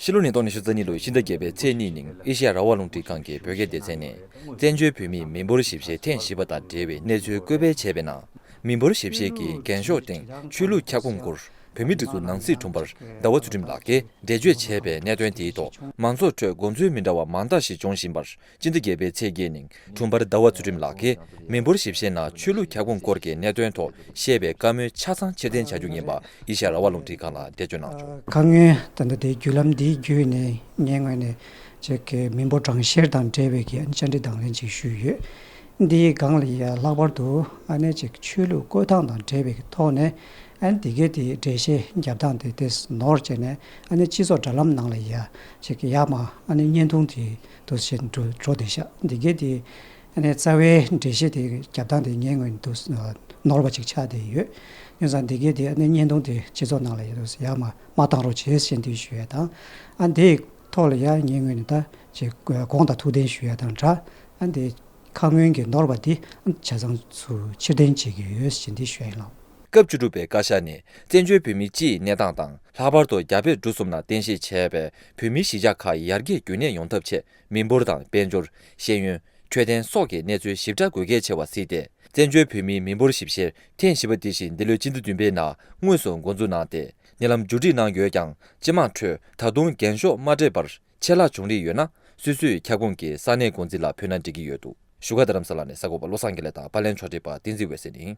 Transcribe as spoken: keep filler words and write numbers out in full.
ཕྱི་ལོ་ཉིས་སྟོང་ཉི་ཤུ་རྩ་གཉིས་ལོའི་ཕྱི་ཟླ་བརྒྱད་པའི་ཚེས་གཉིས་ཉིན་ཨེ་ཤེ་ཡ་རང་དབང་རླུང་འཕྲིན་ཁང་གི་བོད་སྐད་སྡེ་ཚན་ནས་བཙན་བྱོལ་བོད་མིའི་མི་འབོར་ཞིབ་བཤེར་ཐེངས་བཞི་པ་དང་འབྲེལ་བའི་གནས་ཚུལ་བཀོད་སྤེལ་བྱས་པའི་ནང་། མི་འབོར་ཞིབ་བཤེར་གྱི་འགེངས་ཤོག་སྟེང་ཆོས་ལུགས་ཁྱབ་ཁོངས་སྐོར་བོད་མིའི་སྒྲིག་འཛུགས་ནང་སྲིད་དྲུང་འཕར་ཟླ་བ་ཚུལ་ཁྲིམས་ལགས་ཀྱིས་འགྲེལ་བརྗོད་བྱས་པའི་གནད་དོན་དེའི་ཐོག་མང་ཚོགས་ཁྲོད་དགོངས་ཚུལ་མི་འདྲ་བ་མང་དག་ཞིག་འབྱུང་བཞིན་པར། སྤྱི་ཟླ་བརྒྱད་པའི་ཚེས་བརྒྱད་ཉིན་དྲུང་འཕར་ཟླ་བ་ཚུལ་ཁྲིམས་ལགས་ཀྱིས་མི་འབོར་ཞིབ་བཤེར་ནང་ཆོས་ལུགས་ཁྱབ་ཁོངས་སྐོར་གྱི་གནད་དོན་ཐོག་བཤད་པའི་བཀའ་མོལ་ཆ་ཚང་ཕྱིར་འཐེན་བྱ་རྒྱུ་ཡིན་པ་ཨེ་ཤ་ཡ་རང་དབང་རླུང་འཕྲིན་ཁང་ལ་འགྲེལ་བརྗོད་གནང་བྱུང་། ཁ་སྔོན་ད་ལྟ་དེའི་བརྒྱུད་ལམ་འདིའི་བརྒྱུད་ནས་ངའི་ངོས་ནས་ཅིག་གི་མི་འབོར་གྲངས་བཤེར་དང་འབྲེལ་བའི་གི་བཅར་འདྲི་དང་ལེན་ཅིག་ཞུས་ཡོད། འདིའི་སྒང་ལ་ཡ་ལྷག་པར་དུ་ཨ་ནེ་ཅིག་ཆོས་ལུགས་བསྐོས་ཐང་དང་འབྲེལ་བའི་གི་ཐོག་ནས། ཨ་ནི་དེ་གའི་དེ་འགྲེལ་བཤད་རྒྱབ་སྟངས་དེ་དེ་ནོར་བྱས་ནས་ཨ་ནི་སྤྱི་ཚོགས་དྲ་ལམ་ནང་ལ་ཡ་ཅིག་ཡར་མར་ཨ་ནི་བརྙན་ཐུང་དེ་འདུག་བྱས་འགྲོ་འགྲོ་བསྡད་ཤག་འདི་གའི་དེ་ཨ་ནི་རྩ་བའི་འགྲེལ་བཤད་དེ་རྒྱབ་སྟངས་དེ་ངའི་ངོས་ནས་འདུག་ནོར་བ་ཅིག་ཆགས་བསྡད་ཡོད། ཡིན་ཙང་འདི་གའི་དེ་ཨ་ནི་བརྙན་ཐུང་དེ་སྤྱི་ཚོགས་ནང་ལ་ཡ་འདུག་ཡར་མར་མ་བཏང་རོགས་བྱེད་ཟེར་འདི་ཞུ་ཡ་དང་། ཨ་འདིའི་ཐོག་ལ་ཡ་ངའི་ངོས་ནས་ད་ཅིག་དགོངས་དང་ཐུགས་བདེན་ཞུ་ཡ་དང་འདྲ། ཨ་འདི། ཁ་སྔོན་གྱི་ནོར་བ་འདི་ཆ་ཚང་ཚུར་ཕྱིར་འཐེན་བྱེད་ཀྱི་ཡོད་ཅེས་འདི་ཞུ་ཡ་ཡིན་ལགས། སྐབས་བཅུ་དྲུག་པའི་བཀའ་ཤག་ནས་བཙན་བྱོལ་བོད་མི་སྤྱིའི་གནས་སྟངས་དང་ལྷག་པར་དུ་རྒྱ་བལ་འབྲུག་གསུམ་ནང་རྟེན་གཞི་བྱས་པའི་བོད་མིའི་གཞིས་ཆགས་ཁག་ཡར་རྒྱས་རྒྱུན་གནས་ཡོང་ཐབས་ཆེད་མི་འབོར་དང་དཔལ་འབྱོར། ཤེས་ཡོན། འཕྲོད་བསྟེན་སོགས་ཀྱི་གནས་ཚུལ་ཞིབ་ཕྲ་དགོས་གལ་ཆེ་བ་གཟིགས་ཏེ། བཙན་བྱོལ་བོད་མིའི་མི་འབོར་ཞིབ་བཤེར་ཐེངས་བཞི་པ་འདི་བཞིན་འདི་ལོའི་སྤྱི་ཟླ་བདུན་པའི་ནང་དངོས་སུ་འགོ་འཛུགས་གནང་སྟེ། ཉེ་ལམ་མཇུག་སྒྲིལ་གནང་ཡོད་ཀྱང་སྤྱི་དམངས་ཁྲོད་ད་དུང་འགེངས་ཤོག་མ་སྤྲད་པར། ཆད་ལྷག་བྱུང་རིགས་ཡོད་ན། སོ་སོའི་ཁྱབ་ཁོངས་ཀྱི་ས་གནས་འགོ་འཛིན་ལ་ཕུལ་ན་འགྲིག་གི་ཡོད་འདུག་བཞུགས་སྒར་རྡ་རམ་ས་ལ་ནས་གསར་འགོད་པ་བློ་བཟང་དགེ་ལེགས་དང་པར་ལེན་ཕྱོགས་སྒྲིག་པ་བསྟན་འཛིན་འོད་ཟེར་ཡིན།